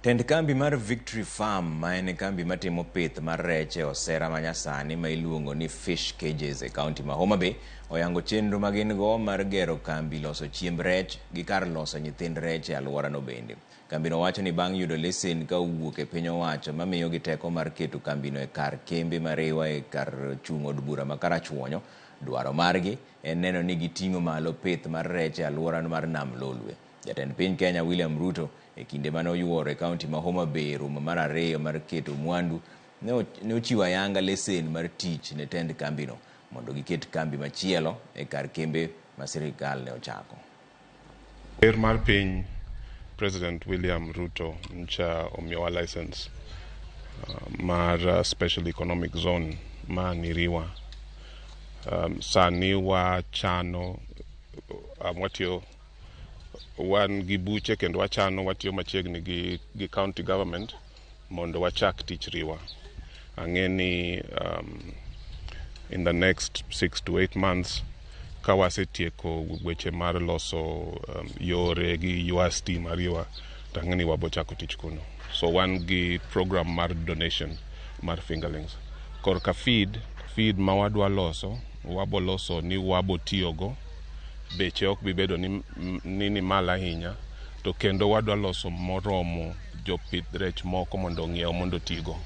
Tend kambi mar Victory Farm ma en kambi matimo pith mar rech e osera manyasani ma iluongo ni Fish Cages e kaunti ma Homa Bay oyango chenro ma gin go mar gero kambi loso chiemb rech gi kar loso nyithind rech e alworano bende. Kambino wacho ni bang' yudo lesen ka owuok e piny owacho mamiyogi teko mar keto kambino e kar kembe mariwa e kar chung' od bura ma Karachuonyo, dwaro margi en neno ni giting'o malo pith mar rech e alwora mar Nam Lolwe. Jatend piny Kenya William Ruto e kinde mane oyuoro e kaunti ma Homa Bay romo mar ariyo mar keto mwandu ne ochiwo ayanga lesen mar tich ne tend kambino mondo giket kambi machielo e kar kembe ma sirikal ne ochako. Ker mar piny President William Ruto ncha omiyowa license mar Special Economic Zone ma Niriwa. Sani wachano watiyo wan gi buche kendo wachano watiyo machiegni gi county government mondo wachak tich Riwa. Ang'e ni in the next 6 to 8 months ka wasetieko weche mar loso yore gi ywa stima Riwa, to ang'e ni wabo chako tich kuno. So wan gi program mar donation mar fingerlings. Korka feed ma wadwa loso, wabo loso ni wabo tiyogo beche ok bi bedo ni malo ahinya, to kendo wadwa loso moromo jopith rech moko mondo ong'iew mondo otigo.